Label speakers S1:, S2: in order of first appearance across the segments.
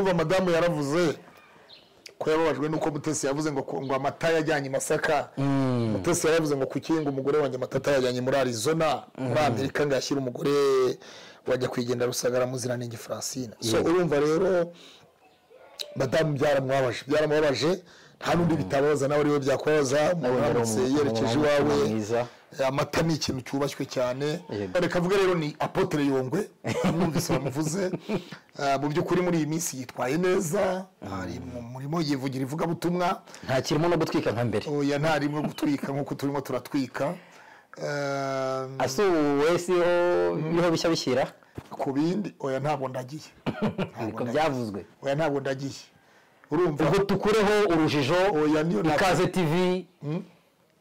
S1: Urumva madamu yaravuze ko yababajwe nuko Mutesi yavuze ngo amata yajyanye Masaka. Mutesi yaravuze ngo kuki ngo umugore wanjye amata yajyanye muri Arizona, muri Amerika, ngo ashyire umugore wajya kwigenda Rusagara Muziranenge Francine. So urumva rero madamu byaramubabaje, nta n'undi bitabaza nawe ariwe byakoza. Umuntu yerekeje iwawe, amata ni ikintu cyubashywe cyane. Reka avuge rero ni Apotre Yongwe, mwumvise bamuvuze. Mu by'ukuri muri iyi minsi yitwaye neza, ari mu murimo yivugira ivugabutumwa,
S2: nta kirimo no gutwika nka mbere.
S1: Oya, nta rimwe gutwika nk'uko turimo turatwika.
S2: Asuwe siho niho bishya bishyira
S1: ku bindi. Oya, ntabwo ndagiye.
S2: Niko byavuzwe.
S1: Oya, ntabwo ndagiye. Urumva
S2: ubwo tukureho urujijo. Ikaze TV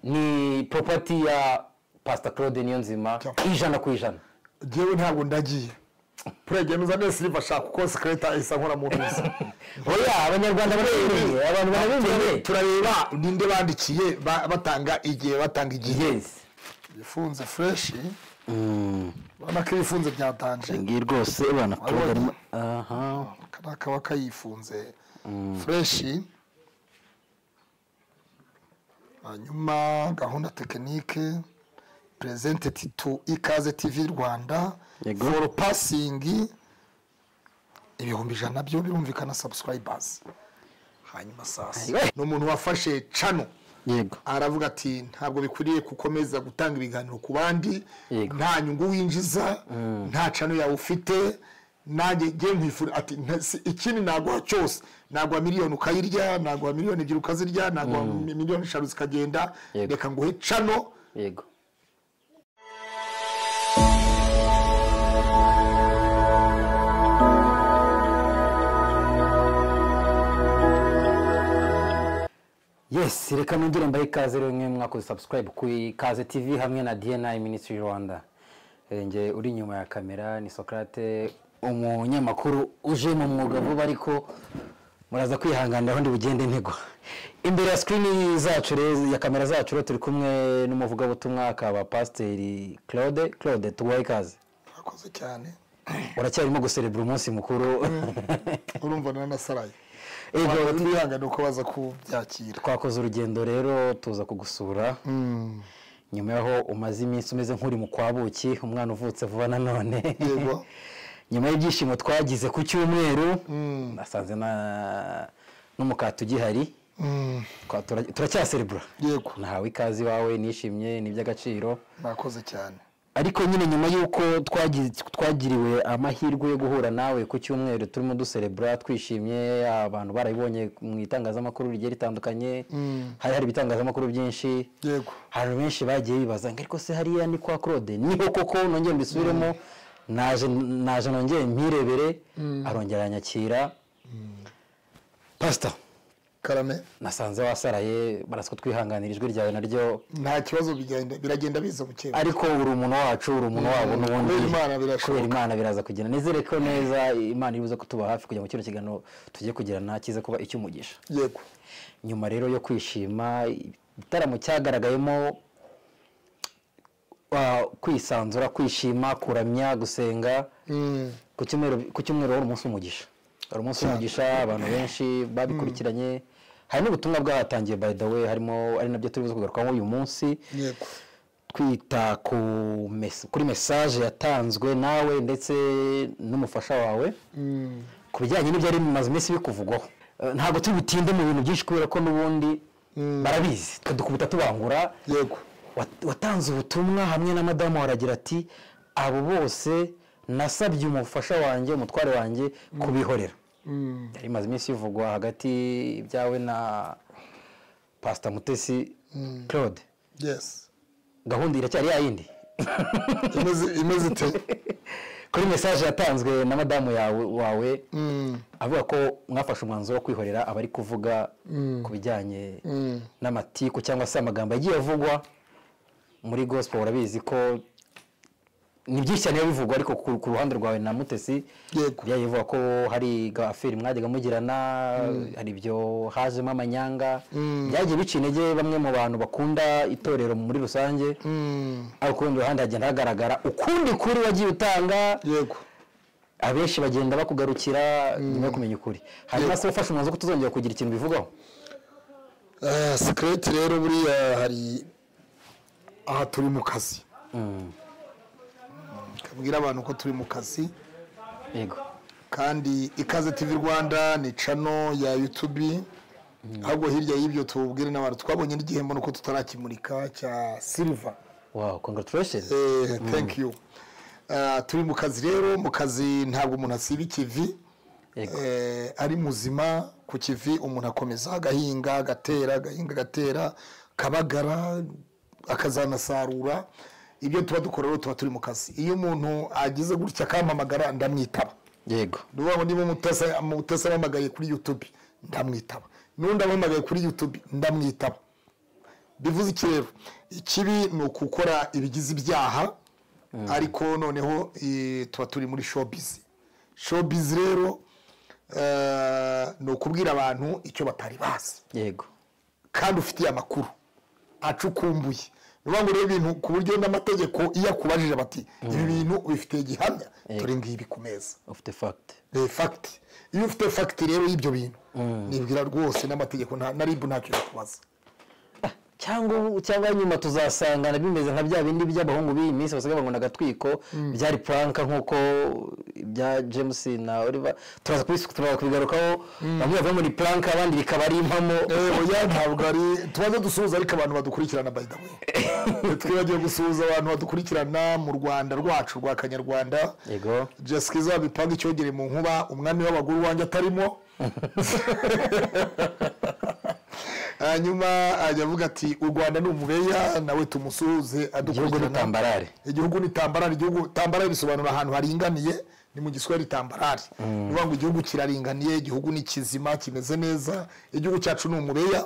S2: ni property ya Pastor Claude Niyonzima 100%.
S1: Jewe ntabwo ndagiye. Puregenuza neza Silva shaka uko secretary isa nkora mu ntuzi.
S2: Oya, abanyarwanda barabimenye, abantu barabimenye.
S1: Turareba ninde bandikiye batanga igihe.
S2: Yes.
S1: Bifunze fresh. Bana kifunze byatanje.
S2: Ngiye rwose bana Claude arimo. Aha.
S1: Kana kayifunze fresh. Hanyuma gahunda tekinike presented to Ikaze TV Rwanda for passing 100,000 byo birumvikana subscribers. Hanyuma sasa no muntu wafashe channel,
S2: yego,
S1: aravuga ati ntabwo bikwiriye gukomeza gutanga ibiganiro ku bandi, nta nyungu winjiza, nta channel yawe ufite. Nanjye ngiye nkwifura ati ikindi naguha cyose, naguha miliyoni ukayirya, naguha miliyoni 2 ukazirya, naguha miliyoni 5 zikagenda, reka nguhe channel.
S2: Yego. Yes, reka nongere mbahe ikaze rero mwe mwakoze subscribe ku Ikaze TV hamwe na DNA Ministry Rwanda. Nge uri inyuma ya kamera ni Socrate, umunyamakuru uje mu mwuga vuba, ariko muraza kwihanganira aho ndi bugende ntego. Imbere ya screen zacu rero ya kamera zacu rero turi kumwe n'umuvugabutumwa akaba Pastor Claude. Claude, tuguhaye ikaze.
S1: Murakoze cyane.
S2: Uracyarimo guserebura umunsi mukuru.
S1: Urumva nanasaraye.
S2: Ego,
S1: twihangane uko baza kubyakira.
S2: Twakoze urugendo rero tuza kugusura. Nyuma yaho umaze iminsi umeze nk'uri mu kwabuki, umwana uvutse vuba nanone.
S1: Yego.
S2: Nyuma y'ibyishimo twagize ku cyumweru, nasanze na n'umukati ugihari. Turacyaserebura.
S1: Yego.
S2: Nahawe ikaze iwawe, nishimye, ni iby'agaciro.
S1: Murakoze cyane.
S2: Ariko nyine nyuma y'uko twagiriwe amahirwe yo guhura nawe ku cyumweru turimo duserebura twishimye, abantu barabibonye mu itangazamakuru rigiye ritandukanye, hari ibitangazamakuru byinshi.
S1: Yego.
S2: Hari benshi bagiye bibaza ngo ariko se hariya ni kwa Claude, niho koko? Nongeye mbisubiremo, naje nongeye mpirebere, arongera anyakira. Pastor
S1: Karame,
S2: nasanze wasaraye, barasiko twihanganira ijwi ryawe naryo
S1: nta kibazo, biragenda biza buke.
S2: Ariko uri umuntu wacu, uri umuntu wabo n'ubundi. Kubera Imana biraza kugenda. Nizere ko neza Imana iribuze kutuba hafi kugira ngo kino kiganiro tugiye kugirana kize kuba icyumugisha.
S1: Yego.
S2: Nyuma rero yo kwishima, igitaramo cyagaragayemo kwisanzura, kwishima, kuramya, gusenga. Ku cyumweru wari umunsi w'umugisha. Wari umunsi w'umugisha, abantu benshi babikurikiranye. Hari n'ubutumwa bwahatangiye by the way, harimo ari nabyo turi buze kugarukaho uyu munsi.
S1: Yego.
S2: Twita kuri message yatanzwe nawe ndetse n'umufasha wawe ku bijyanye n'ibyari bimaze iminsi bikuvugwaho. Ntabwo turi butinde mu bintu byinshi kubera ko n'ubundi barabizi, tukadukubita tubangura.
S1: Yego.
S2: Watanze ubutumwa hamwe na madamu, aragira ati abo bose nasabye umufasha wanjye, umutware wanjye kubihorera. Yari imaze iminsi ivugwa hagati ibyawe na Pastor Mutesi Claude.
S1: Yes.
S2: Gahunda iracyari ya yindi.
S1: Imeze ite?
S2: Kuri message yatanzwe na madamu wawe avuga ko mwafashe umwanzuro wo kwihorera abari kuvuga ku bijyanye n'amatiku cyangwa se amagambo yagiye avugwa muri gospel. Urabizi ko ni byinshi cyane bivugwa, ariko ku ruhande rwawe na Mutesi byayivuga ko hari affaire mwajyaga mugirana, hari ibyo hajemo amanyanga byagiye bica intege bamwe mu bantu bakunda itorero muri rusange. Ariko ku rundi ruhande hagenda hagaragara ukundi kuri wagiye utanga.
S1: Yego.
S2: Abenshi bagenda bakugarukira nyuma yo kumenya ukuri. Hanyuma se ufashe umwanzuro ko tuzongera kugira ikintu bivugaho?
S1: Secret rero buriya hari aha turi mu kazi. Kabwira abantu ko turi mu kazi.
S2: Yego.
S1: Kandi Ikaze TV Rwanda ni channel ya YouTube. Ahubwo hirya y'ibyo tubwire n'abantu twabonye n'igihembo nuko tutarakimurika cya Silver.
S2: Wow, congratulations.
S1: Thank you. Turi mu kazi rero, mu kazi ntabwo umuntu asiba ikivi. Ari muzima ku kivi umuntu akomeza agahinga agatera, agahinga agatera, kabagara akazanasarura. Ibyo tuba dukora rero tuba turi mu kazi. Iyo umuntu agize gutya akampamagara ndamwitaba.
S2: Yego.
S1: Nuvuga niba Mutesa ampamagaye kuri YouTube ndamwitaba, n'undi ampamagaye kuri YouTube ndamwitaba. Bivuze iki rero? Ikibi ni ukukora ibigize ibyaha, ariko noneho tuba turi muri showbiz. Showbiz rero ni ukubwira abantu icyo batari bazi.
S2: Yego.
S1: Kandi ufitiye amakuru acukumbuye. Nuvuga ngo rero ibintu ku buryo n'amategeko iyo akubajije bati ibi bintu ubifitiye gihamya, turi ngibi ku meza.
S2: Ufite fact.
S1: Fact. Iyo ufite fact rero y'ibyo bintu nibwira rwose n'amategeko na RIB ntacyo yakubaza.
S2: Cyangwa nyuma tuzasangana bimeze nka bya bindi by'abahungu b'iyi minsi basigaye babona agatwiko byari prank nkuko bya James na Oliver. Turaza kubigarukaho, bamwe bavuga muri prank abandi bikaba ari impamo.
S1: Oya ntabwo ari tubaze dusuhuza ariko abantu badukurikirana, by the way twibagiwe gusuhuza abantu badukurikirana mu Rwanda rwacu rwa Kanyarwanda.
S2: Yego.
S1: Jessica bipanga icyogere mu nkuba, umwami w'abagore wanjye atarimo. Hanyuma ajya avuga ati u Rwanda ni umubeya, nawe tumusuhuze adukurikirana.
S2: Igihugu ni tambarare.
S1: Igihugu ni tambarare. Igihugu tambarare bisobanura ahantu haringaniye, ni mu Giswahili tambarare. Nuvuga ngo igihugu kiraringaniye, igihugu ni kizima kimeze neza, igihugu cyacu ni umubeya.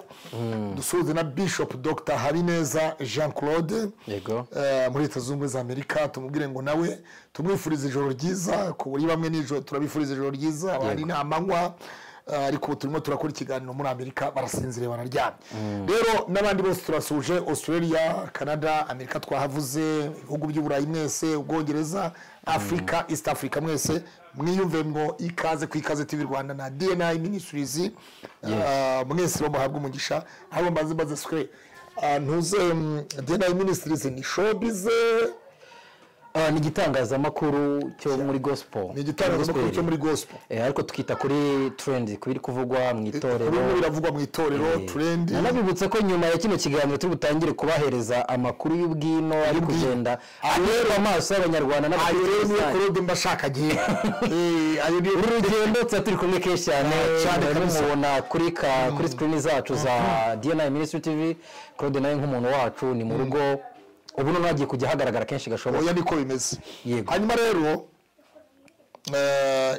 S1: Dusuhuze na Bishop Dr Habineza Jean Claude.
S2: Yego.
S1: Muri Leta Zunze Ubumwe za Amerika, tumubwire ngo nawe tumwifurize ijoro ryiza. Ku buri bamwe nijoro turabifuriza ijoro ryiza, abandi ni amanywa. Ariko turimo turakora ikiganiro muri Amerika barasinziriye bararyamye. Rero n'abandi bose turasuje, Australia, Canada, Amerika twahavuze, ibihugu by'Uburayi mwese, Ubwongereza, Africa, East Africa mwese mwiyumve ngo ikaze ku Ikaze TV Rwanda na DNA Ministries. Mwese bo muhabwe umugisha. Aho mbaze square ntuze DNA Ministries ni showbiz.
S2: Ni igitangazamakuru cyo muri gospel.
S1: Ni igitangazamakuru cyo muri gospel.
S2: Ariko tukita kuri trend, kubiri kuvugwa mu itorero.
S1: Kuri biravugwa mu itorero trend.
S2: Nanabibutse ko nyuma ya kino kiganiro turi butangire kubahereza amakuru y'ubwino ari kugenda areba amaso y'Abanyarwanda
S1: n'abakristo. Ayo mbashaka gihe. Ayo ni
S2: urugendo turi kumwe kenshi cyane cyane mubona kuri kuri screen zacu za DNA Ministry TV. Claude nawe nk'umuntu wacu ni mu rugo. Ubu none hagiye kujya hagaragara kenshi gashoboka.
S1: Oya niko bimeze. Hanyuma rero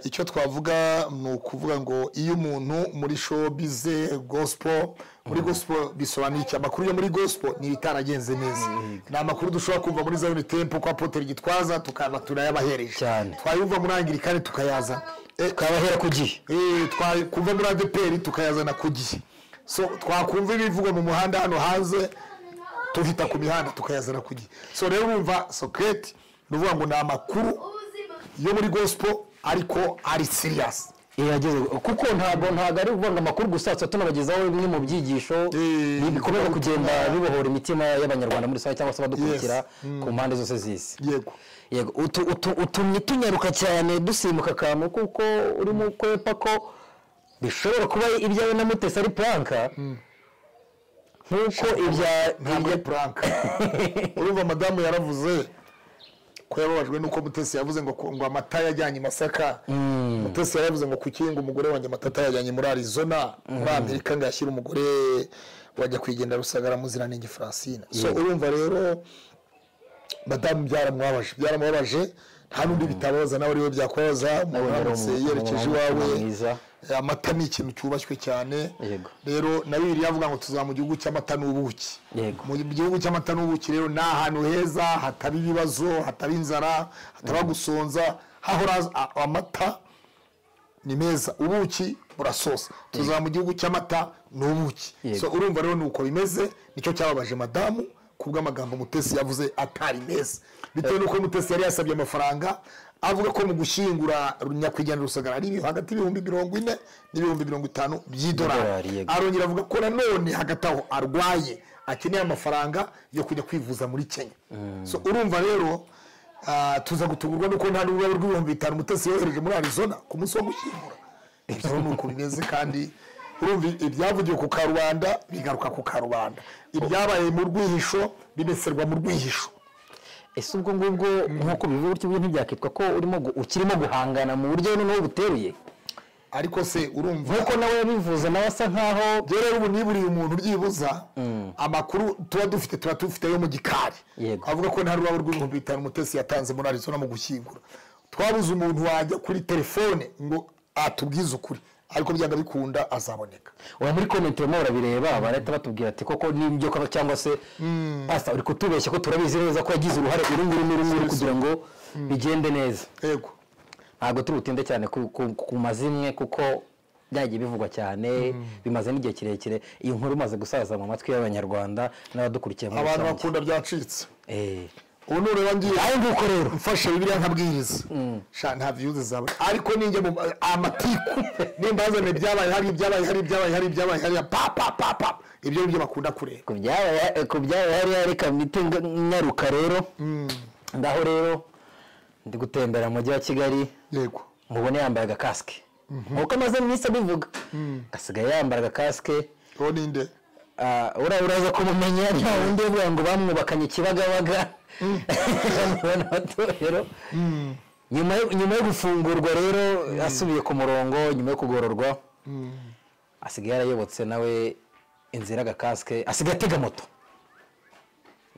S1: icyo twavuga ni ukuvuga ngo iyo umuntu muri showbiz gospel, muri gospel bisobanuye iki? Amakuru yo muri gospel ni ibitaragenze neza. Ni amakuru dushobora kumva muri Zion Temple kwa Apotre Gitwaza tukaba turayabahereje. Twayumva muri Anglikane tukayazana.
S2: Tukabahera ku gihe.
S1: Twakumva muri ADPR tukayazana ku gihe. So twakumva ibivugwa mu muhanda hano hanze tuhita ku mihanda tukayazana ku gihe. So rero urumva Socrate nuvuga ngo ni amakuru yo muri gospel ariko ari serious.
S2: Yageze kuko ntabwo ari ukuvuga amakuru gusa, tunabagezaho bimwe mu byigisho bikomeza kugenda bibohora imitima y'Abanyarwanda muri rusange cyangwa se abadukurikira ku mpande zose z'isi.
S1: Yego.
S2: Yego, utumye tunyaruka cyane dusimbuka akantu kuko urimo kwepa ko bishobora kuba ibyawe na Mutesi ari prank. Nkuko ibya
S1: ntabwo prank. Urumva madamu yaravuze ko yababajwe nuko Mutesi yavuze ngo amata yajyanye Masaka. Mutesi yaravuze ngo kuki ngo umugore wanjye amata yajyanye muri Arizona muri Amerika ngo yashyira umugore wajya kwigenda Rusagara Muziranenge Francine. So urumva rero madamu byaramubabaje nta n'undi bitabaza nawe ariwe byakwaza umuntu yerekeje iwawe. Amata ni ikintu cyubashywe cyane. Rero na Bibiliya avuga ngo tuzaba mu gihugu cy'amata n'ubuki. Mu gihugu cy'amata n'ubuki rero ni ahantu heza hataba ibibazo, hataba inzara, hataba gusonza, hahora amata ni meza, ubuki burasosa. Tuzaba mu gihugu cy'amata n'ubuki. So urumva rero nuko bimeze, nicyo cyababaje madamu Kubw'amagambo Mutesi yavuze atari meza, bitewe n'uko Mutesi yari yasabye amafaranga avuga ko mu gushyingura nyakwigendera Rusagara ari hagati y'ibihumbi 40 n'ibihumbi 50 by'idolari. Arongera avuga ko nanone hagati aho arwaye akeneye amafaranga yo kujya kwivuza muri Kenya. So urumva rero tuza gutungurwa nuko nta n'urwego rw'ibihumbi 5 Mutesi yohereje muri Arizona ku munsi wo gushyingura. Ibyo ni uko bimeze, kandi urumva ibyavugiwe ku karubanda bigaruka ku karubanda, ibyabaye mu rwihisho bimeserwa mu rwihisho.
S2: Ese ubwo ngubwo nk'uko bivuga gutyo ntibyakitwa ko urimo ukirimo guhangana mu buryo noneho buteruye?
S1: Ariko se urumva
S2: nkuko nawe yabivuze, nawe asa nkaho
S1: rero ubu niburiye umuntu byibuza amakuru tuba dufite yo mu gikari avuga ko nta rurabo rw'ibihumbi 5 Mutesi yatanze muri Arizona mu gushyingura. Twabuze umuntu wajya kuri telefone ngo atubwize ukuri, ariko byanga bikunda azaboneka.
S2: Oya, muri comment barimo barabireba barahita batubwira ati koko nibyo cyangwa se pastor uri kutubeshya ko turabizi neza ko yagize uruhare uru nguru n'uru nguru kugira ngo bigende neza.
S1: Yego,
S2: ntabwo turi butinde cyane ku mazimwe kuko byagiye bivugwa cyane, bimaze n'igihe kirekire. Iyi nkuru imaze gusaza mu matwi y'Abanyarwanda n'abadukurikiye muri
S1: rusange. Abantu bakunda byacitse. Ubu nureba ngiye
S2: aho nguko rero
S1: mfashe Bibiliya nkabwiriza, sha nta views zawe, ariko ninjye mu amatiku nimbazane byabaye hari ibyabaye hari ibyabaye hari ibyabaye hari pa pa pa pa, ibyo nibyo bakunda kureba.
S2: Ku byabaye hari reka mite nyaruka rero. Ndaho rero ndi gutembera mu mujyi wa Kigali.
S1: Yego,
S2: mubone yambaye agakasike nkuko amaze iminsi abivuga, asigaye yambara agakasike.
S1: Uwo ninde?
S2: Uraza kumumenya, nta wundi uvuga ngo bamwubakanye Kibagabaga. Nyuma yo gufungurwa rero asubiye ku murongo, nyuma yo kugororwa asigaye yarayobotse nawe inzira agakasike, asigaye atega moto.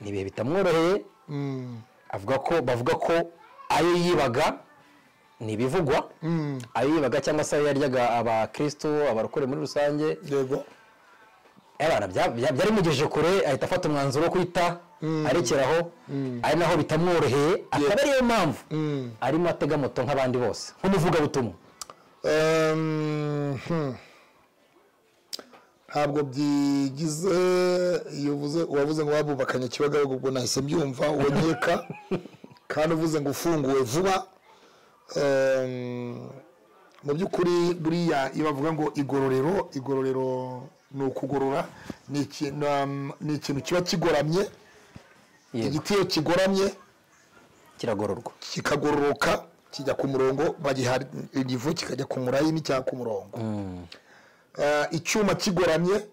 S2: Ni ibihe bitamworoheye. Avuga ko bavuga ko ayo yibaga ni ibivugwa, ayo yibaga cyangwa se ayo yaryaga abakristo abarokore muri rusange.
S1: Yego,
S2: abana byari mugejeje kure, ahita afata umwanzuro wo kwita arekeraho, ari naho bitamworoheye, akaba ariyo mpamvu arimo atega moto nk'abandi bose nk'umuvugabutumwa.
S1: Ntabwo byigize iyo uvuze uwavuze ngo babubakanye Kibagabaga, ubwo nahise mbyumva uwo nkeka, kandi uvuze ngo ufunguwe vuba. Mu by'ukuri buriya iyo bavuga ngo igororero, igororero ni ukugorora, ni ikintu kiba kigoramye. Igiti iyo kigoramye
S2: kiragororwa,
S1: kikagororoka kijya ku murongo, bagiha igivu kikajya ku murayini cyangwa ku murongo. Icyuma kigoramye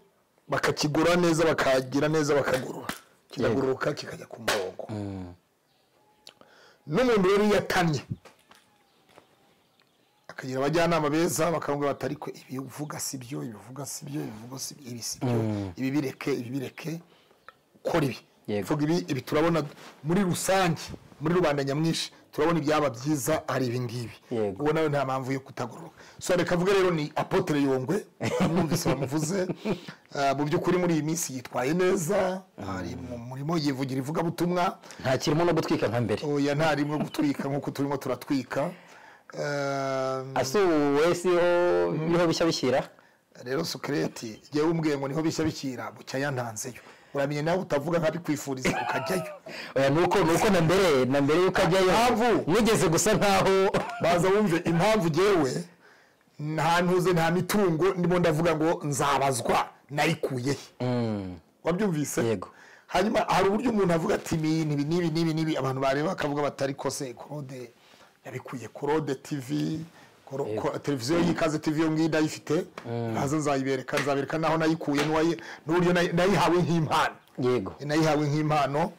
S1: bakakigora neza, bakagira neza, bakagorora, kikagororoka kikajya ku murongo. N'umuntu rero yatanye akagira abajyanama beza bakamubwira bati ariko ibi uvuga si byo, ibi uvuga si byo, ibi uvuga si byo, ibi si byo, ibi bireke, ibi bireke, kora ibi, vuga ibi, ibi turabona muri rusange, muri rubanda nyamwinshi turabona ibyaba byiza ari ibi ngibi. Ubwo nawe nta mpamvu yo kutagororoka. So reka mvuge rero ni Apotre Yongwe, mwumvise bamuvuze. Mu by'ukuri muri iyi minsi yitwaye neza, ari mu murimo yivugira ivugabutumwa,
S2: nta kirimo no gutwika nka mbere.
S1: Oya, nta rimwe gutwika nkuko turimo turatwika.
S2: Asuwe siho niho bishya bishyira
S1: rero Socrate, jyewe umbwiye ngo niho bishya bishyira bucya yantanzeyo. Uramenye nawe utavuga nkabikwifuriza ukajyayo.
S2: Oya, nuko na mbere yuko ajyayo mwigeze gusa nkaho
S1: baza wumve impamvu jyewe nta ntuze nta mitungo ndimo ndavuga ngo nzabazwa nayikuye he. Wabyumvise?
S2: Yego.
S1: Hanyuma hari uburyo umuntu avuga ati ibi nibi nibi nibi nibi, abantu bareba bakavuga batari kose Claude yabikuye Claude TV, televiziyo y'Ikaze TV yo ngiyi ndayifite, nazo nzayibereka, nzabereka naho nayikuye n'uburyo nayihawe nk'impano.
S2: Yego,
S1: nayihawe nk'impano,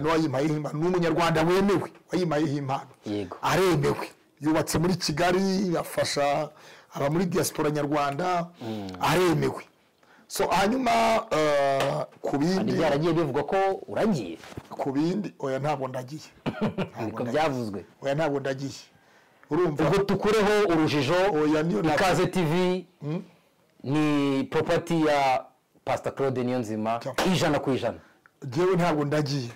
S1: n'uwayimpaye nk'impano n'umunyarwanda wemewe wayimpaye nk'impano.
S2: Yego,
S1: aremewe, yubatse muri Kigali, afasha aba muri diaspora nyarwanda, aremewe. So hanyuma ku bindi
S2: byaragiye bivugwa ko uragiye
S1: ku bindi, oya ntabwo ndagiye,
S2: niko byavuzwe,
S1: oya ntabwo ndagiye. Urumva
S2: ubwo tukureho urujijo.
S1: Oya, niyo
S2: Ikaze TV ni property ya Pastor Claude Niyonzima 100%.
S1: Jewe ntabwo ndagiye.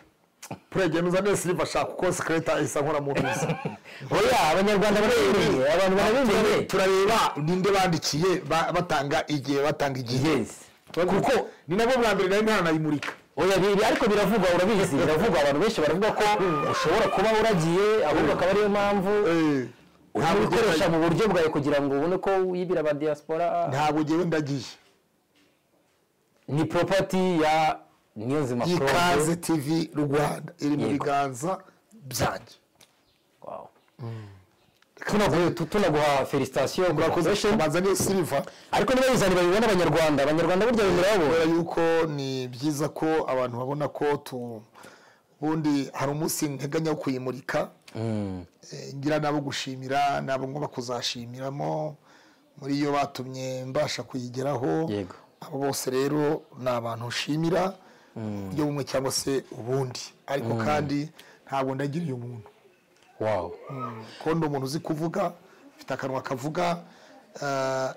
S1: Pregenuza nese niba ashaka uko secretary isa nkora mu ntuzi.
S2: Oya, Abanyarwanda barabimenye, abantu barabimenye.
S1: Turareba ninde bandikiye batanga igihe, batanga igihe.
S2: Yes.
S1: Kuko ni nabwo bwa mbere nari ntanayimurika.
S2: Oya, ariko biravugwa, urabizi, biravugwa, abantu benshi baravuga ko ushobora kuba uragiye, ahubwo akaba ariyo mpamvu urimo gukoresha mu buryo bwawe kugira ngo ubone ko wibira aba diaspora.
S1: Ntabwo ngewe ndagiye.
S2: Ni property ya Niyonzima
S1: Ikaze
S2: Claude
S1: TV Rwanda iri mu
S2: Yego.
S1: biganza byanjye.
S2: Wow. Tunaguha felicitation.
S1: Murakoze. Banza niyo silver.
S2: Ariko niba bizani babibona abanyarwanda burya bemera babona.
S1: Kubera yuko ni byiza ko abantu babona ko tu ubundi hari umunsi nteganya wo kuyimurika, ngira nabo gushimira, nabo ngomba kuzashimiramo muri iyo batumye mbasha kuyigeraho.
S2: Yego.
S1: Abo bose rero ni abantu nshimira mu buryo bumwe cyangwa se ubundi, ariko kandi ntabwo ndagiriye umuntu.
S2: Wow.
S1: Ko ndi umuntu uzi kuvuga, mfite akanwa kavuga,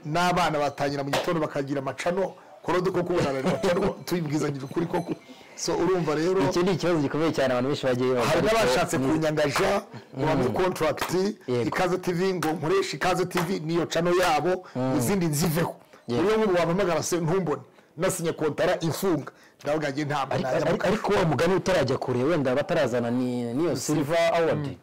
S1: n'abana batangira mu gitondo bakagira amacano korode ko kubona amacano tubibwizanyije ukuri koko. So urumva rero
S2: Icyo ni ikibazo gikomeye cyane abantu benshi bagiye babaza,
S1: hari
S2: ariko
S1: n'abashatse kunyangaja ngo bampe contract
S2: Yego.
S1: Ikaze TV, ngo nkoreshe Ikaze TV niyo cano yabo, izindi nziveho.
S2: Yego.
S1: Niyo nk'ubu wampamagara se ntumbone nasinye kontara imfunga, ndavuga njye ntabwo najya mu
S2: Ariko wa mugani utarajya kure, wenda batarazana niyo silver award,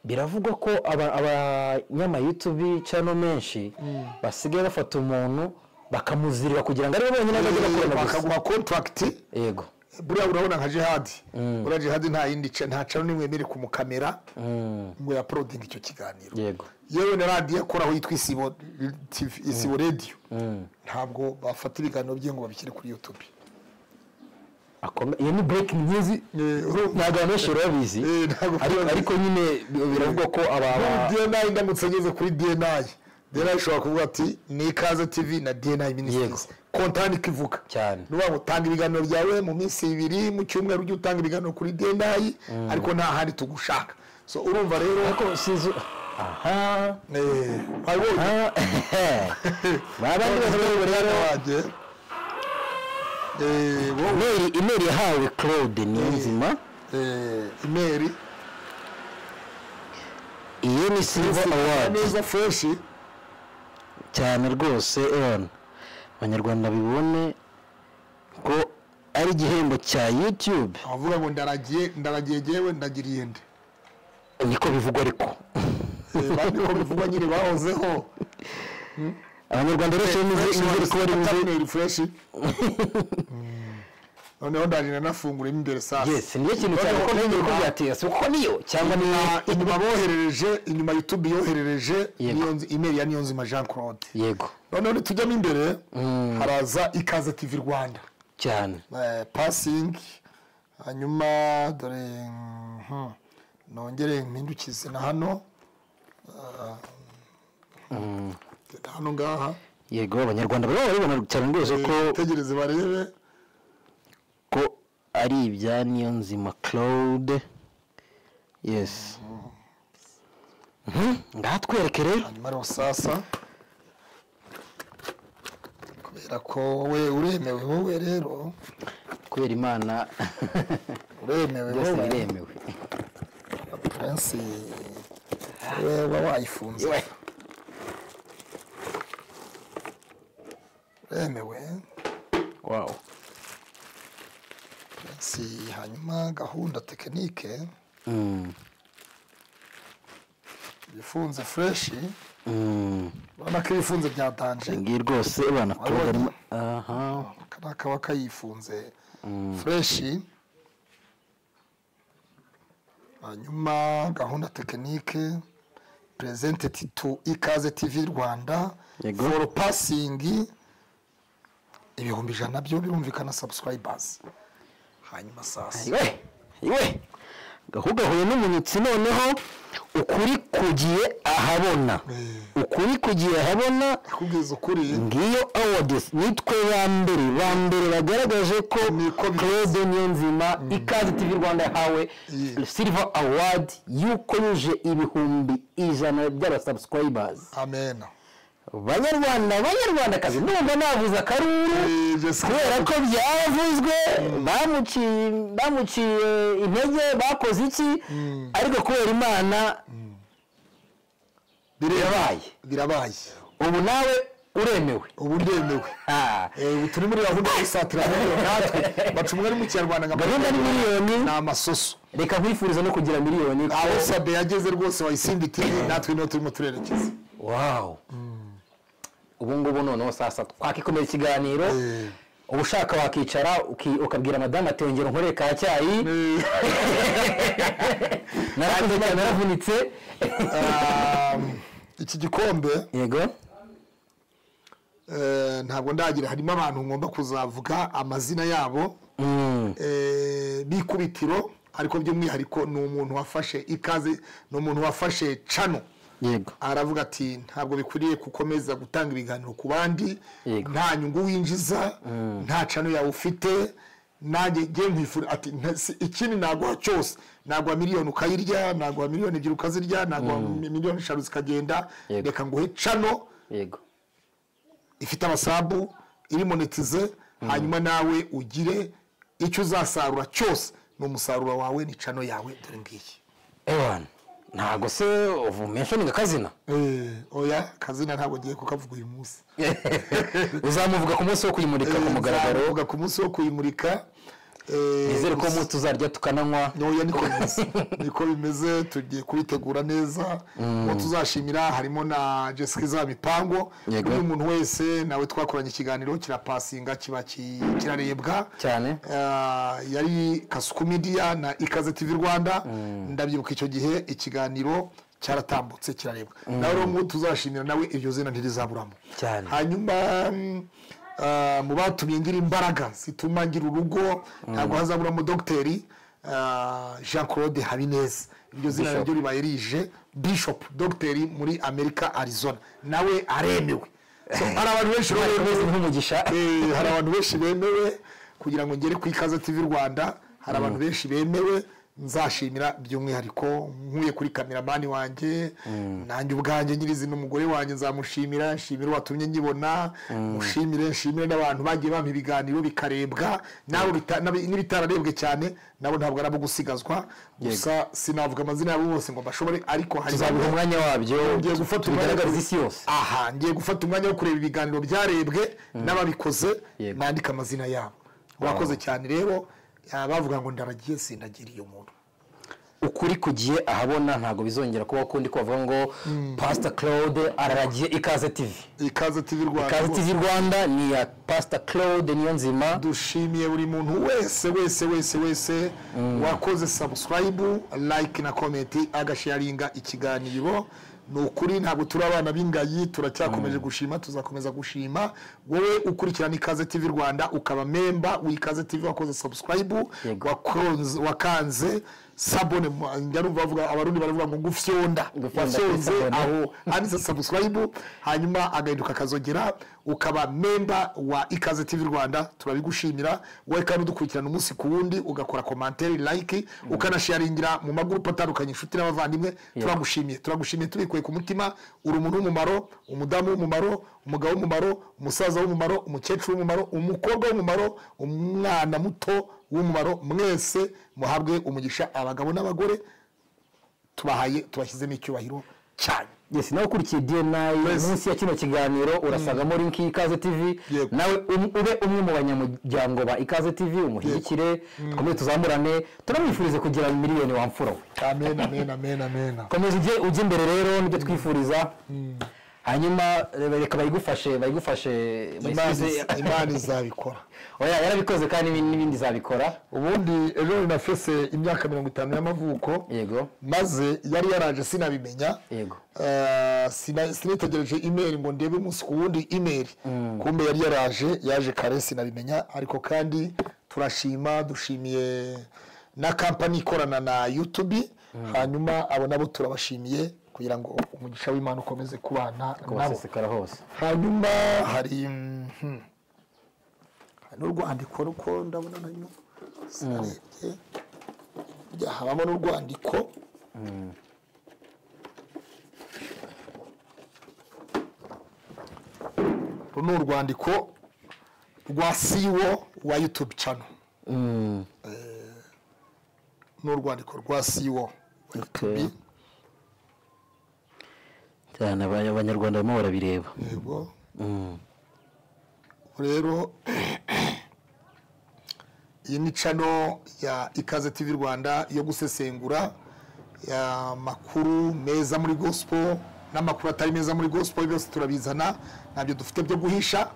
S2: biravugwa ko abanyama YouTube channel menshi basigaye bafata umuntu bakamuzirira kugira ngo aribo bonyine bazajye bakorana gusa.
S1: Bakaguha contract.
S2: Yego.
S1: Buriya urabona nka Jihad, buriya Jihad nta yindi nta channel n'imwe yemerewe kumukamera ngo ya uploading icyo kiganiro.
S2: Yego.
S1: Yewe na radiyo akoraho yitwa Isibo TV, Isibo Radio, ntabwo bafata ibiganiro bye ngo babishyire kuri YouTube.
S2: Iyo ni breaking news.
S1: Urumva?
S2: Ntabwo abantu benshi babizi.
S1: Ntabwo
S2: Ariko
S1: babizi.
S2: ariko nyine biravugwa ko aba
S1: DNI, ndamutse ngeze kuri DNI, DNI ishobora kuvuga ati ni Ikaze TV na DNI Ministries, kontani ikivuga
S2: Cyane.
S1: ni ukuvuga ngo tanga ibiganiro byawe mu minsi 2 mu cyumweru, ujye utanga ibiganiro kuri DNI, ariko nta handi tugushaka. So urumva rero
S2: Ariko sinzi aha.
S1: Wabibonye?
S2: Babandi bose rero
S1: wanjye. Wowe,
S2: Email yahawe Claude Niyonzima.
S1: Email
S2: Iyo ni silver award.
S1: Neza fresh.
S2: Cyane rwose, ewana abanyarwanda bibone ko ari igihembo cya YouTube.
S1: Abavuga ngo ndaragiye, ndaragiye jyewe ndagiriye nde?
S2: Niko bivugwa ariko.
S1: Bandi ko bivugwa nyine bahozeho.
S2: Abanyarwanda rero nizere ko bari buze.
S1: Thumbnail fresh. Noneho ndaje nanafungura imbere sasa.
S2: Yes, niyo kintu cyane ko nkeneye ko byatera si kuko niyo cyangwa ni
S1: Inyuma boherereje, inyuma YouTube yoherereje
S2: Yego.
S1: Email ya Niyonzima Jean Claude.
S2: Yego.
S1: Noneho nitujyamo imbere haraza Ikaze TV Rwanda.
S2: Cyane.
S1: Passing, hanyuma dore nongere mpindukize na hano, hano ngaha.
S2: Yego, abanyarwanda bari barabibona cyane rwose ko
S1: Tegereze barebe
S2: ko ari ibya Niyonzima Claude. Yes. Ngaha twereke rero.
S1: Hanyuma rero sasa, kubera ko wowe uremewe, wowe rero
S2: Kubera Imana
S1: uremewe
S2: byose
S1: wowe
S2: biremewe.
S1: Prince, wowe uba wayifunze, uremewe.
S2: Wow.
S1: Prince, hanyuma gahunda tekinike ibifunze fresh. Urabona ko ibifunze bya danger.
S2: Ngiyi rwose bana Claude arimo aha.
S1: Aka kaba kayifunze fresh. Hanyuma gahunda tekinike presented to Ikaze TV Rwanda
S2: Yego.
S1: for passing 100,000 byo birumvikana subscribers. Hanyuma sasa
S2: Iwe iwe gahugahuye n'umunyutsi, noneho ukuri kugiye ahabona, ukuri kugiye ahabona.
S1: Akubwiza ukuri.
S2: Ngiyo awards, nitwe ba mbere bagaragaje ko
S1: Niko bimeze.
S2: Claude Niyonzima, Ikaze TV Rwanda yahawe
S1: Yeah.
S2: silver award yuko yuje 100,000 by'abasubscribers.
S1: Amen.
S2: Banyarwanda, banyarwandakazi, ndumva navuze akaruru kubera ko byavuzwe, bamuciye intege, bakoze iki, ariko kubera Imana birabaye.
S1: Birabaye.
S2: Ubu nawe Uremewe.
S1: Ubu ndemewe. Ubu turi muri gahunda yo gusatira miliyoni natwe. Baca umugani mu Kinyarwanda ngo
S2: gahunda ni miliyoni.
S1: Ni amasoso.
S2: Reka nkwifuriza no kugira miliyoni.
S1: Aho Sabe yageze rwose wayisimba TV, natwe niho turimo turerekeza.
S2: Wow. Ubu ngubu noneho sasa twakikomeza ikiganiro. Ubushaka wakicara ukabwira madamu ati ongera unkorere ka cyayi. Narakunze cyane, naravunitse.
S1: Iki gikombe
S2: yego
S1: ntabwo ndagira, harimo abantu ngomba kuzavuga amazina yabo bikubitiro, ariko by'umwihariko ni umuntu wafashe ikaze, ni umuntu wafashe cano.
S2: Yego.
S1: Aravuga ati ntabwo bikwiriye gukomeza gutanga ibiganiro ku bandi, nta nyungu winjiza, nta cano yawe ufite, nanjye ngiye nkwifura ati ikindi naguha cyose, naguha miliyoni ukayirya, naguha miliyoni 2 ukazirya, naguha miliyoni 5 zikagenda, reka nguhe cano.
S2: Yego.
S1: Ifite abasabu, iri monetize, hanyuma nawe ugire icyo uzasarura cyose, ni umusaruro wawe, ni cano yawe, dore ngiyi.
S2: Ewan, ntago se uvumentioninga kazina?
S1: Oya, kazina ntabwo ngiye kukavuga uyu munsi.
S2: Uzamuvuga ku munsi wo kuyimurika ku mugaragaro.
S1: Nzamuvuga ku munsi wo kuyimurika.
S2: Nizere ko umunsi tuzarya tukananywa.
S1: Oya, niko bimeze. Niko bimeze, tugiye kubitegura neza. Uwo tuzashimira harimo na Jessica Zamipango. Uyu muntu wese nawe twakoranye ikiganiro kirapasinga, kiba kirarebwa
S2: cyane.
S1: Yari Kasuku Media na Ikaze TV Rwanda. Ndabyibuka icyo gihe ikiganiro cyaratambutse kirarebwa. Nawe rero tuzashimira nawe iryo zina ntirizaburamo
S2: cyane.
S1: Hanyuma mu batumye ngira imbaraga zituma ngira urugo, ntabwo hazaburamo Dogiteri Jean Claude Habineza. Iryo zina naryo ribaye rije, Bishop Dogiteri muri Amerika, Arizona, nawe aremewe. Hari abantu benshi bemewe, hari abantu benshi bemewe kugira ngo ngere ku Ikaze TV Rwanda, hari abantu benshi bemewe nzashimira by'umwihariko nkuye kuri kameramani wanjye, nanjye ubwanjye nyirizi n'umugore wanjye nzamushimira, nshimira watumye nyibona, mushimire, nshimire n'abantu bagiye bampa ibiganiro bikarebwa, nabo n'ibitararebwe cyane nabo ntabwo arabo gusigazwa. Gusa sinavuga amazina yabo bose ngo bashobore, ariko hari
S2: tuzabiha umwanya wabyo,
S1: ngiye gufata
S2: tubigaragariza isi yose.
S1: Aha ngiye gufata umwanya wo kureba ibiganiro byarebwe n'ababikoze, nandika amazina yabo. Urakoze cyane rero. Bavuga ngo ndaragiye sindagiriye umuntu.
S2: Ukuri kugiye ahabona, ntago bizongera kuba kundi ko bavuga ngo Pastor Claude araragiye Ikaze TV.
S1: Ikaze TV Rwanda.
S2: Ikaze TV Rwanda ni ya Pastor Claude Niyonzima.
S1: Dushimiye buri muntu wese wese wese wese wakoze subscribe, like na comment, agasharinga ikiganiro. Ni ukuri ntabwo turi abana b'ingayi, turacyakomeje gushima, tuzakomeza gushima. Wowe ukurikirana Ikaze TV Rwanda ukaba member w'Ikaze TV, wakoze subscribe, wakanze sabone, ndarumva bavuga abarundi baravuga ngo gufyonda, wafyonze aho handitse subscribe, hanyuma agahinduka kazogera, ukaba member wa Ikaze TV Rwanda, turabigushimira. Wowe kandi udukurikirana umunsi ku wundi, ugakora commentaire, like, ukanasharingira mu magroup atandukanye, inshuti n'abavandimwe, turagushimiye, turagushimiye tubikuye ku mutima. Uri umuntu w'umumaro, umudamu w'umumaro, umugabo w'umumaro, umusaza w'umumaro, umukecuru w'umumaro, umukobwa w'umumaro, umwana muto w'umumaro, mwese muhabwe umugisha, abagabo n'abagore tubahaye, tubashyizemo icyubahiro cyane.
S2: Yes, nawe ukurikiye DNI munsi ya kino kiganiro urasangamo link y'Ikaze TV, nawe ube umwe mu banyamuryango ba Ikaze TV, umuhigikire, dukomeze tuzamurane, turamwifurize kugira miliyoni wa mfura we.
S1: Amen, amen, amen, amen.
S2: Komeza ujye imbere rero, nibyo twifuriza. Hanyuma reka bayigufashe, bayisubize.
S1: Imana izabikora.
S2: Oya, yarabikoze kandi n'ibindi izabikora.
S1: Ubundi ejo nafese imyaka 50 y'amavuko.
S2: Yego.
S1: Maze yari yaraje sinabimenya.
S2: Yego.
S1: Sinitegereje email ngo ndebe umunsi ku wundi email. Kumbe yari yaraje, yaje kare sinabimenya, ariko kandi turashima, dushimiye na company ikorana na YouTube, hanyuma abo nabo turabashimiye kugira ngo umugisha w'Imana ukomeze kubana nabo
S2: hose.
S1: Hanyuma hari n'urwandiko ruko ndabona nayo sinarebye, habamo n'urwandiko. Uru ni urwandiko rwa CEO wa YouTube channel. Ni urwandiko rwa CEO wa YouTube.
S2: Cyane abanyarwanda barimo barabireba.
S1: Yego. Rero iyi ni channel ya Ikaze TV Rwanda yo gusesengura ya makuru meza muri gospel n'amakuru atari meza muri gospel, byose turabizana, ntabyo dufite byo guhisha.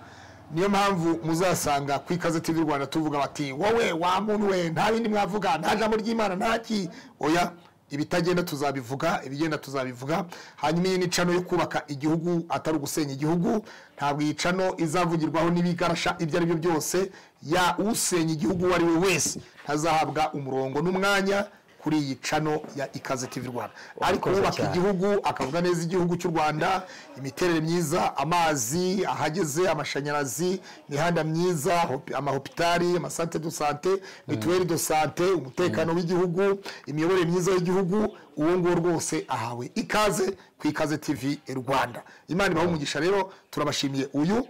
S1: Niyo mpamvu muzasanga ku Ikaze TV Rwanda tuvuga bati wowe wa muntu we nta bindi mwavuga, nta jambo ry'Imana, nta ki, oya, ibitagenda tuzabivuga, ibigenda tuzabivuga. Hanyuma iyi ni channel yo kubaka igihugu atari ugusenya igihugu. Ntabwo iyi channel izavugirwaho n'ibigarasha ibyo ari byo byose. Ya usenya igihugu uwo ari we wese ntazahabwa umurongo n'umwanya kuri iyi channel ya Ikaze TV Rwanda. Ariko wubaka igihugu akavuga neza igihugu cy'u Rwanda, imiterere myiza, amazi ahageze, amashanyarazi, imihanda myiza, amahopitali, amasante de sante, mituweli de sante, umutekano w'igihugu, imiyoborere myiza y'igihugu, uwo nguwo rwose ahawe ikaze ku Ikaze TV Rwanda. Imana ibahe umugisha. Rero turabashimiye. Uyu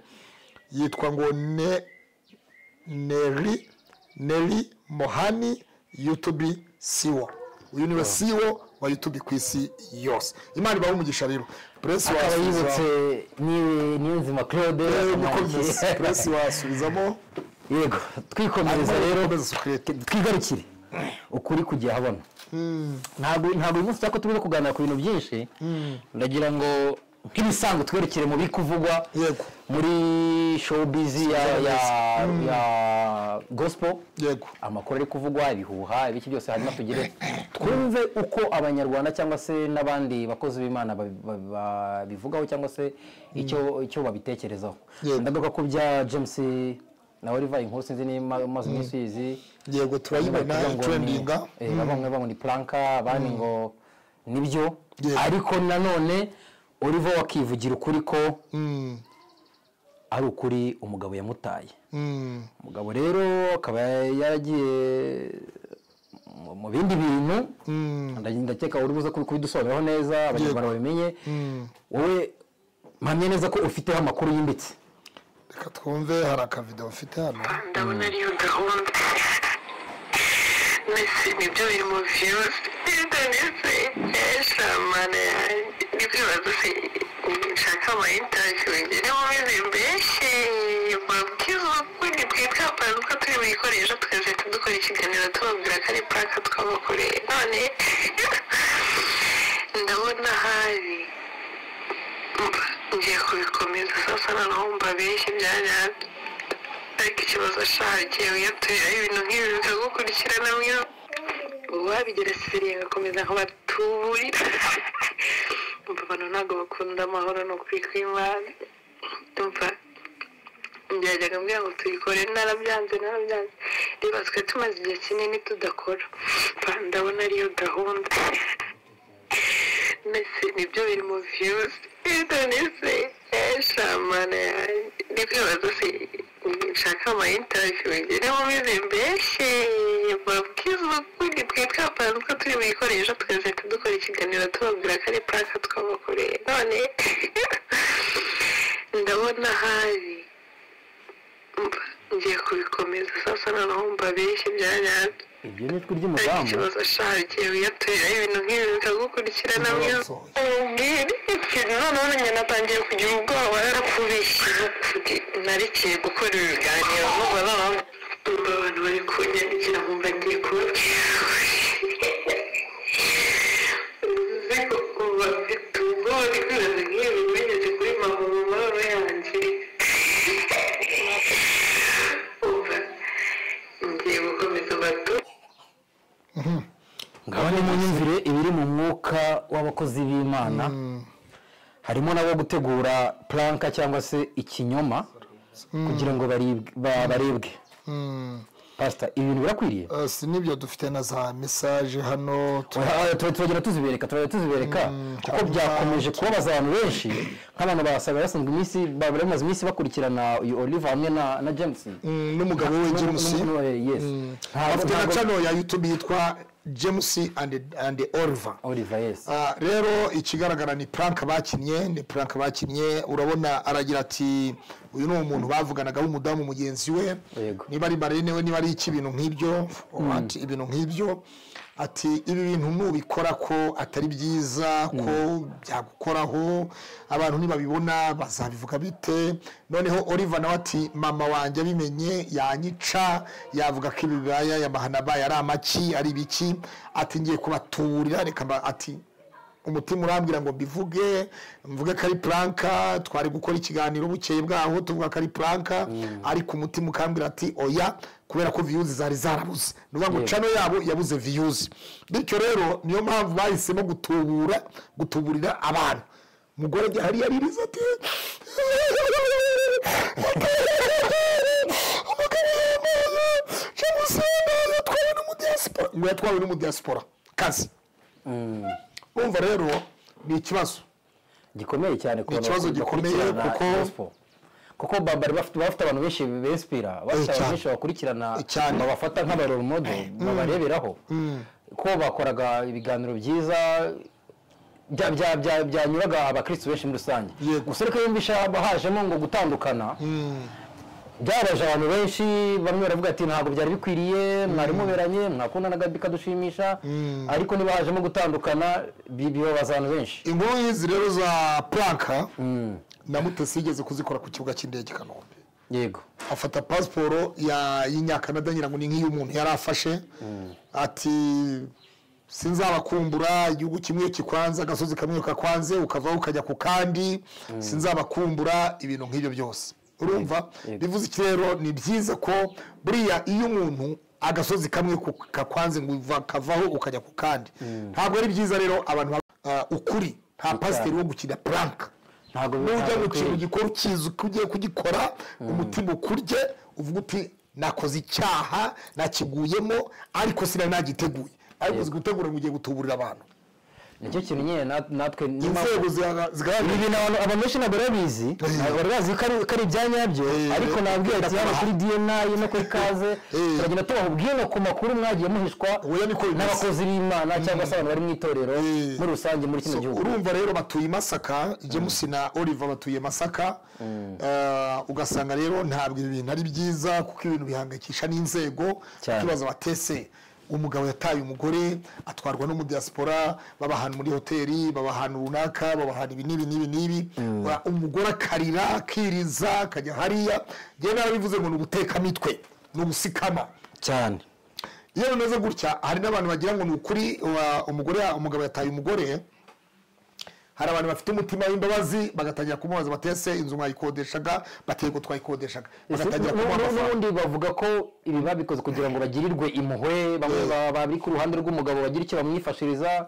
S1: yitwa ngo Neri Mohani YouTube Siwo. Uyu niwe Siwo wa YouTube ku isi yose. Imana ibahe umugisha. Rero press
S2: wayibutse ni Niyonzima Claude,
S1: press wasubizamo.
S2: Yego, twikomereza rero, twigarukire ukuri kugiye habona. Ntabwo uyu munsi cyako turi kuganira ku bintu byinshi. Ndagira ngo nk'ibisanzwe twerekere mu bikuvugwa muri showbiz ya gospel.
S1: Yego,
S2: amakuru ari kuvugwa, ibihuha, ibiki byose, hanyuma tugire twumve uko abanyarwanda cyangwa se n'abandi bakozi b'Imana babivugaho cyangwa se icyo babitekerezaho. Ndagaruka ku bya James na Oliver, inkuru sinzi niba umaze iminsi uyizi.
S1: Yego, turayibona trendinga.
S2: Bamwe bamwe ni planka, abandi ngo nibyo, ariko nanone Oliver wakivugira ukuri ko ari ukuri umugabo yamutaye. Umugabo rero akaba yaragiye mu bindi bintu, ndakeka uri buze kubidusobanuriraho neza abanyarwanda babimenye. Wowe mpamye neza ko ufiteho amakuru yimbitse.
S1: Reka twumve, hari akavideo mfite hano.
S3: Ndabona ariyo gahunda, mbese nibyo biri mu views, ndetse mana yanjye nibyo se nshaka ama interview ngere mu bizi mbese babwiza ukuri. Twe twapanze uko turi buyikoresha, tukazahita dukora ikiganiro tubabwira ko ari prank twabakoreye. None ndabona hari ngiye kubikomeza sasa, noneho mbabeshye byanyabyo. Ariko ikibazo shagiye wiyaturira ibintu nk'ibi bikagukurikirana, mwe uwabigera siriye ngakomeza nkabatuburira. Umva abantu ntabwo bakunda amahoro no kwitwa Imana. Umva byajyaga mbwira ngo tuyikore, narabyanze. Reba twe tumaze igihe kinini tudakora, ndabona ariyo gahunda, mbese nibyo biri mu views, ndetse mana yanjye nibyo se nshaka ama interview ngere mu bizi mbese babwiza ukuri. Twe twapanze uko turi buyikoresha, tukazahita dukora ikiganiro tubabwira ko ari prank twabakoreye. None ndabona hari ngiye kubikomeza sasa, noneho mbabeshye byanyabyo.
S2: Ibyo ni ijwi ry'umudamu.
S3: Ikibazo shagiye wiyaturira ibintu nk'ibi bikagukurikirana, ubwire ikintu. Noneho njye natangiye kugira ubwoba, yarakubeshye ukuri, narekeye gukora ibiganiro. Numva noneho abantu bari kunyandikira nkumva ngiye kubabwira, mfite ubwoba, ndi kwibaza nk'ibi bigeze kuri mama mu mahoro yanjye. Ngiye gukomeza bato.
S2: Ngaho ni munyumvire ibiri mu mwuka w'abakozi b'Imana. Harimo nabo gutegura planka cyangwa se ikinyoma kugira ngo barebwe. Pastor, ibintu birakwiriye?
S1: Si nibyo, dufite na za message hano,
S2: turagenda tuzibereka kuko byakomeje kubabaza abantu benshi, nk'abantu basaga basanzwe iminsi bamaze iminsi bakurikirana uyu Oliver hamwe na James
S1: n'umugabo we James.
S2: Yes,
S1: afite na channel ya YouTube yitwa James and Oliver.
S2: Oliver, yes.
S1: Rero ikigaragara ni prank bakinnye, urabona aragira ati Uyu ni umuntu bavuganaga w'umudamu mugenzi we, niba ari marene we, niba ari iki, ibintu nk'ibyo, ibintu nk'ibyo. Ati ibi bintu nubikora ko atari byiza, ko byagukoraho, abantu nibabibona bazabivuga bite? Noneho Oliver nawe ati mama wanjye abimenye yanyica, yavuga ko ibi bibaye amahano abaye ari amaki, ari ibiki. Ati ngiye kubaturira, reka ati umutima urambwira ngo mbivuge, mvuge ko ari prank, twari gukora ikiganiro bukeye bwaho tuvuga ko ari prank, ariko umutima ukambwira ati oya, kubera ko views zari zarabuze. Ni ukuvuga ngo channel yabo yabuze views, bityo rero niyo mpamvu bahisemo gutuburira abantu. Umugore ajya hariya aririza ati umugabo yamaye yatwawe n'umudiaspora, ngo yatwawe n'umudiaspora kazi. Umva rero ni ikibazo
S2: gikomeye cyane,
S1: kuko ikibazo gikomeye,
S2: kuko bari bafite abantu benshi bespira, bafite abantu benshi bakurikirana, babafata nk'aba role model, babareberaho ko bakoraga ibiganiro byiza byanyuraga abakristo benshi muri rusange. Gusa ariko yumvisha hajemo ngo gutandukana, byabaje abantu benshi, bamwe baravuga ati ntabwo byari bikwiriye, mwari muberanye, mwakundanaga bikadushimisha, ariko niba hajemo gutandukana bibabaza abantu benshi.
S1: Inkuru y'izi rero za prank na Mutesi yigeze kuzikora ku kibuga cy'indege i Kanombe.
S2: Yego,
S1: afata pasiporo y'Inyakanada, ngira ngo ni nk'iy'umuntu yari afashe, ati sinzabakumbura, igihugu kimwe kikwanze, agasozi kamwe kakwanze, ukavaho ukajya ku kandi, sinzabakumbura, ibintu nk'ibyo byose. Urumva bivuze iki rero? Ni byiza ko buriya iyo umuntu agasozi kamwe kakwanze ngo kavaho ukajya ku kandi, ntabwo ari byiza rero abantu ukuri. Nta pasiteri wo gukina prank,
S2: ntabwo
S1: nujya mu kintu gikora ukizi uko ugiye kugikora, umutima ukurye uvuga uti nakoze icyaha, nakiguyemo, ariko sinari nagiteguye. Ariko uzi gutegura ngo ugiye gutuburira abantu,
S2: nicyo kintu nyine natwe
S1: inzego zigaragara.
S2: Ibi bintu abantu benshi ntabwo babizi, ntabwo bari bazi ko ari ibya nyabyo, ariko nababwiye ati hano kuri DNA no kuri Kaze turagenda tubaha ubwino ku makuru mwagiye muhishwa n'abakozi b'Imana cyangwa se abantu bari mu itorero muri rusange muri kino gihugu.
S1: Urumva rero batuye i Masaka, James na Oliver batuye Masaka, ugasanga rero ntabwo ibi bintu ari byiza, kuko ibintu bihangayikisha n'inzego. Ikibazo batese, umugabo yataye umugore atwarwa n'umudiaspora, baba ahantu muri hoteli, baba ahantu runaka, baba ahantu ibi n'ibi n'ibi n'ibi, umugore akarira akiriza akajya hariya. Njyewe narabivuze ngo ni ubutekamitwe, ni ubusikama
S2: cyane.
S1: Iyo bimeze gutya hari n'abantu bagira ngo ni ukuri, umugabo yataye umugore. Hari abantu bafite umutima w'imbabazi bagatangira kumubaza batese inzu mwayikodeshaga, batego twayikodeshaga,
S2: bagatangira kumuha. N'ubundi bavuga ko ibi babikoze kugira ngo bagirirwe impuhwe, bamwe bari ku ruhande rw'umugabo bagira icyo bamwifashiriza,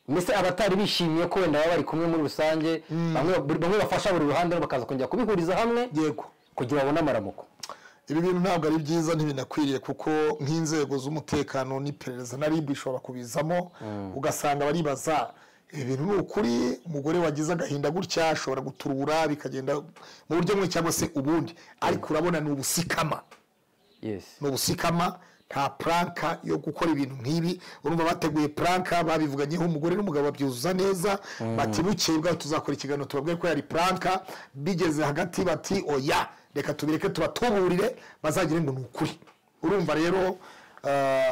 S2: mbese abatari bishimiye ko wenda baba bari kumwe muri rusange, bamwe bafasha buri ruhande bakaza kongera kubihuriza hamwe,
S1: yego,
S2: kugira babone amaramuko.
S1: Ibi bintu ntabwo ari byiza, ntibinakwiriye, kuko nk'inzego z'umutekano n'iperereza na RIB ishobora kubizamo, ugasanga baribaza ibi bintu ni ukuri, umugore wagize agahinda gutya ashobora guturura bikagenda mu buryo bumwe cyangwa se ubundi, ariko urabona ni ubusikama. Ni ubusikama, nta prank yo gukora ibintu nk'ibi. Urumva bateguye prank, babivuganyeho umugore n'umugabo babyuzuza neza, bati bukeye bwaho tuzakora ikiganiro tubabwire ko yari prank, bigeze hagati bati oya reka tubireke tubatuburire bazagire ngo ni ukuri. Urumva rero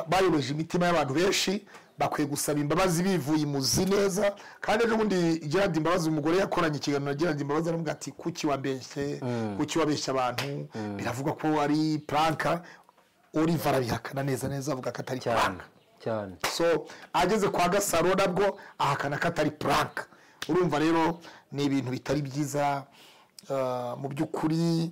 S1: bayobeje imitima y'abantu benshi, bakwiye gusaba imbabazi bivuye imuzi neza. Kandi ejo bundi Gerard Imbabazi, umugore yakoranye ikiganiro na Gerard Imbabazi, aravuga ati kuki wambeshye, kuki wabeshya abantu, biravugwa ko ari prank. Oliver arabihakana neza neza, avuga ko atari prank
S2: cyane.
S1: So ageze kwa Gasaro nabwo ahakana ko atari prank. Urumva rero ni ibintu bitari byiza mu by'ukuri.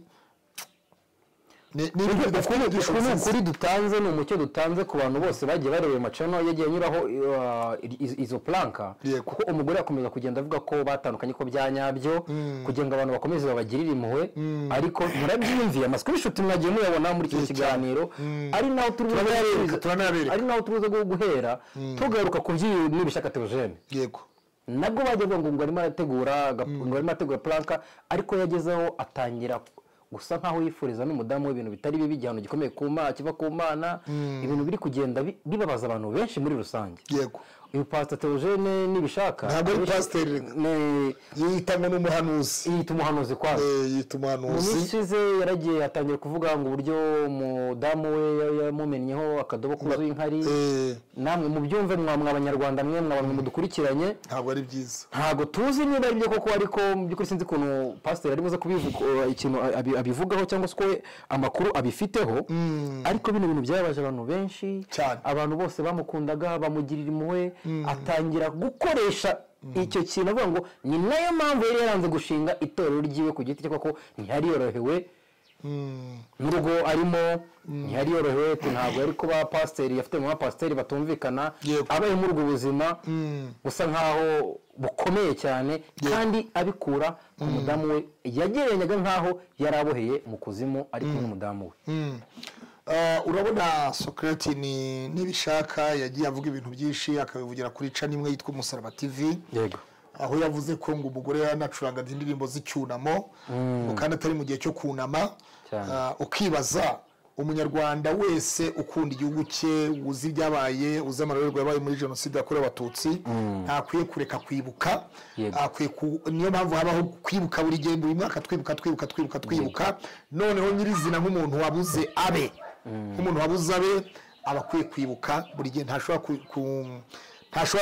S2: Ni ukuri dutanze, ni umucyo dutanze ku bantu bose bagiye bareba amacano yagiye anyuraho izo planka, kuko umugore akomeza kugenda avuga ko batandukanye, ko bya nyabyo, kugira ngo abantu bakomeze babagirire impuhwe. Ariko murabyiyumviye, amascreenshot mwagiye muyabona muri kino kiganiro, ari naho turuze guhera tugaruka ku by'iyi Nibishaka Theogene.
S1: Yego,
S2: nabwo bajyaga ngo arimo arategura planka, ariko yagezeho atangira gusa nkaho yifuriza n'umudamu w'ibintu bitari bibi, igihano gikomeye ku Mana kiva ku Mana, ibintu biri kugenda bibabaza abantu benshi muri rusange.
S1: Yego,
S2: Uyu Pastor Theogene Nibishaka
S1: Ntabwo ari pasiteri, yita ngo ni umuhanuzi.
S2: Yita umuhanuzi kwazo.
S1: Yita umuhanuzi.
S2: Mu minsi ishize yaragiye atangira kuvuga ngo uburyo umudamu we yamumennyeho akadobo kuzuye inkari. Namwe mubyumve mwa abanyarwanda mwe mwa mudukurikiranye,
S1: ntabwo ari byiza.
S2: Ntabwo tuzi niba ari byo koko, ariko mu by'ukuri sinzi ukuntu pasiteri arimo aza kubivuga, ikintu abivugaho cyangwa se uko amakuru abifiteho. Ariko bino bintu byababaje abantu benshi
S1: cyane.
S2: Abantu bose bamukundaga bamugirira impuhwe, atangira gukoresha icyo kintu avuga ngo ni nayo mpamvu yari yaranze gushinga itorero ryiwe ku giti cye, kuko ntiyari yorohewe n'urugo arimo, ntiyari yorohewe, ntabwo yari kuba pasiteri, afite mu bapasiteri batumvikana, abaye muri ubwo buzima busa nkaho bukomeye cyane, kandi abikura ku mudamu we yagereranyaga nkaho yari aboheye mu kuzimu ari kumwe n'umudamu we.
S1: Urabona Socrate ni Nibishaka yagiye avuga ibintu byinshi, akabivugira kuri channel imwe yitwa Umusaraba TV.
S2: Yego.
S1: Aho yavuze ko ngo umugore yanacuranga indirimbo z'icyunamo, ngo kandi atari mu gihe cyo kunama. Ukibaza umunyarwanda wese ukunda igihugu cye, uzi ibyabaye, uzi amarorerwa yabaye muri jenoside yakorewe Abatutsi, ntakwiye kureka kwibuka. Niyo mpamvu habaho kwibuka buri gihe, buri mwaka twibuka twibuka twibuka twibuka. Noneho nyirizina nk'umuntu wabuze abe, nk'umuntu wabuze abe aba akwiye kwibuka buri gihe. Ntashobora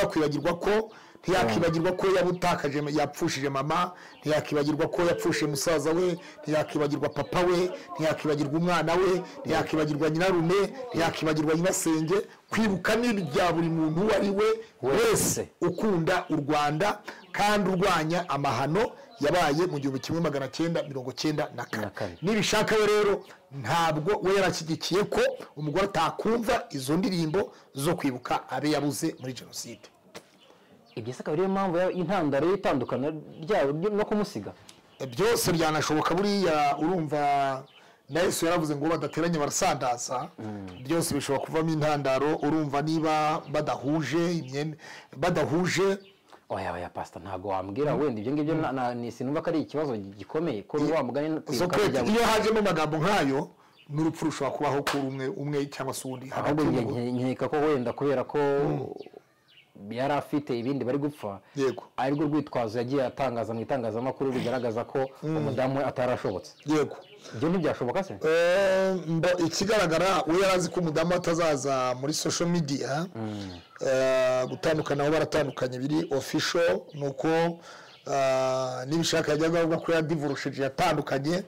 S1: kwibagirwa ko, ntiyakibagirwa ko yabutakaje, yapfushije mama, ntiyakibagirwa ko yapfushije musaza we, ntiyakibagirwa papa we, ntiyakibagirwa umwana we, ntiyakibagirwa nyirarume, ntiyakibagirwa nyirasenge. Kwibuka ni ibya buri muntu uwo ari we wese ukunda u Rwanda kandi urwanya amahano yabaye mu 1994. Nibishaka we rero ntabwo we yarashyigikiye ko umugore atakumva izo ndirimbo zo kwibuka abe yabuze muri jenoside.
S2: Ibyo se akaba ariyo mpamvu intandaro y'itandukana ryabo no kumusiga.
S1: Byose byanashoboka. Buriya urumva na Yesu yaravuze ngo badateranye barasandaza. Byose bishobora kuvamo intandaro. Urumva niba badahuje imyenda, badahuje.
S2: Oya pastor, ntabwo wambwira wenda ibyo ngibyo, sinumva ko ari ikibazo gikomeye ko wa mugani.
S1: Iyo hajemo amagambo nk'ayo n'urupfu rushobora kubaho kuri umwe cyangwa se uwundi.
S2: Ahubwo nkeka ko wenda kubera ko yari afite ibindi bari gupfa, arirwo rwitwazo yagiye atangaza mu itangazamakuru bigaragaza ko umudamu we atarashobotse.
S1: Yego.
S2: Ibyo ntibyashoboka se?
S1: Ikigaragara we yarazi ko umudamu atazaza muri social media. Gutandukana aho baratandukanye biri official, nuko Nibishaka yajyaga avuga ko yadivorosheje, yatandukanye,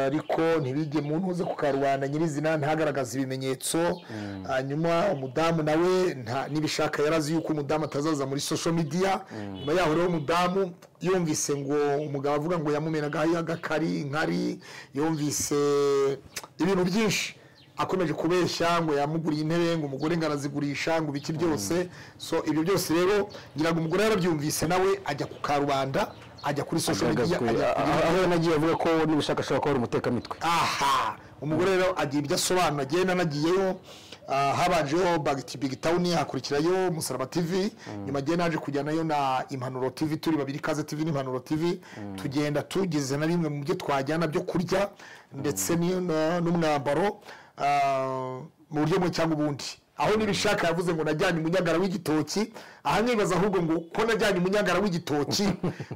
S1: ariko ntibijye mu ntuze ku karubanda nyirizina, ntagaragaza ibimenyetso. Hanyuma umudamu nawe Nibishaka yarazi yuko umudamu atazaza muri social media. Nyuma yaho rero umudamu yumvise ngo umugabo avuga ngo yamumenagaho agakari inkari, yumvise ibintu byinshi, akomeje kubeshya ngo yamuguriye intebe, ngo umugore ngo arazigurisha, ngo ibiki byose. So ibyo byose rero ngira ngo umugore yarabyumvise nawe ajya ku karubanda, ajya kuri social media,
S2: aho yanagiye avuga ko Nibishaka ashobora kuba ari umutekamitwe.
S1: Aha umugore rero agira ibyo asobanura, agenda anagiyeyo. Habanjeho Big Town, hakurikirayo Musaraba TV, nyuma agenda naje kujyanayo na Impanuro TV, turi babiri, Kaze TV n'Impanuro TV. Tugenda tugeze na bimwe mu byo twajyana byo kurya ndetse n'umwambaro mu buryo bumwe cyangwa ubundi. Aho Nibishaka yavuze ngo najyanye umunyagara w'igitoki, aha nkibaza ahubwo ngo ko najyanye umunyagara w'igitoki,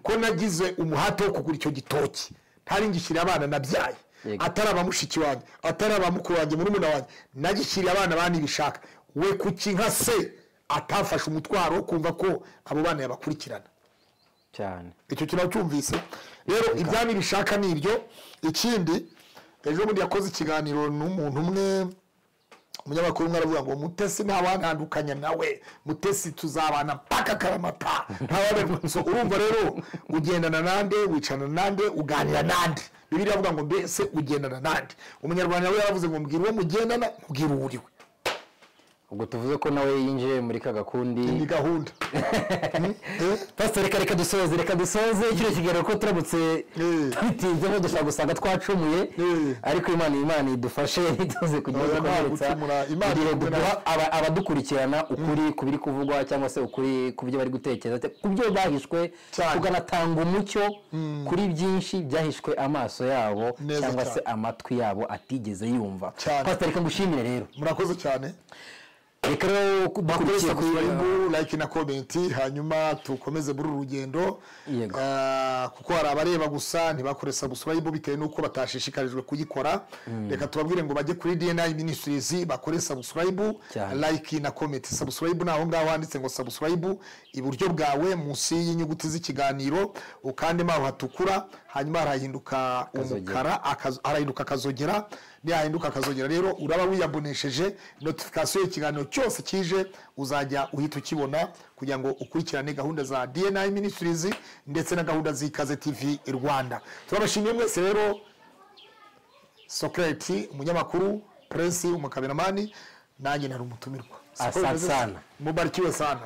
S1: ko nagize umuhate wo kugura icyo gitoki, ntari ngishyira abana nabyaye, atari abamushiki wanjye, atari abamukuru wanjye, murumuna wanjye, nagishyiriye abana ba Nibishaka. We kuki nka se atafashe umutwaro wo kumva ko abo bana yabakurikirana
S2: cyane?
S1: Icyo kintu cyumvise rero ibya Nibishaka ni ibyo. Ikindi, ejo bundi yakoze ikiganiro n'umuntu umwe, umunyamakuru umwe, aravuga ngo Mutesi ntawantandukanya nawe, Mutesi tuzabana mpaka karamata. Urumva rero ugendana nande, wicarana nande, uganira nande. Bibiliya iravuga ngo mbese ugendana nande. Umunyarwanda we yaravuze ngo mbwira uwo mugendana, mbwira uwo uriwe.
S2: Ubwo tuvuze ko nawe yinjiye muri ka gakundi,
S1: ni gahunda.
S2: Pastor, reka dusoze, reka dusoze kino kiganiro ko turamutse tubitinzemo dushobora gusanga twacumuye, ariko Imana idufashe ntituze kugira gukomeretsa. Igihe duha abadukurikirana ukuri ku biri kuvugwa cyangwa se ukuri ku byo bari gutekereza, ku byo bahishwe, tukanatanga umucyo kuri byinshi byahishwe amaso yabo cyangwa se amatwi yabo atigeze yumva. Pastor, reka ngushimire rero.
S1: Murakoze cyane.
S2: Reka rero
S1: Bakore
S2: dukurikiye kuri
S1: subscribe, like na comment, hanyuma tukomeze muri uru rugendo.
S2: Yego.
S1: Kuko hari abareba gusa ntibakore subscribe bitewe n'uko batashishikarijwe kuyikora. Reka tubabwire ngo bajye kuri DNA Ministries bakore subscribe, like na comment. Subscribe ni aho ngaho handitse ngo subscribe iburyo bwawe munsi y'inyuguti z'ikiganiro, ukandemo aho hatukura, hanyuma harahinduka umukara, harahinduka akazogera. Nihahinduka akazogera rero uraba wiyabonesheje, notification y'ikiganiro cyose kije uzajya uhita ukibona kugira ngo ukurikirane gahunda za DNA Ministries ndetse na gahunda z'Ikaze TV Rwanda. Turabashimiye mwese rero, Socrate umunyamakuru, Prince umukameramani, nanjye nari umutumirwa.
S2: Asante sana.
S1: Mubarikiwe sana.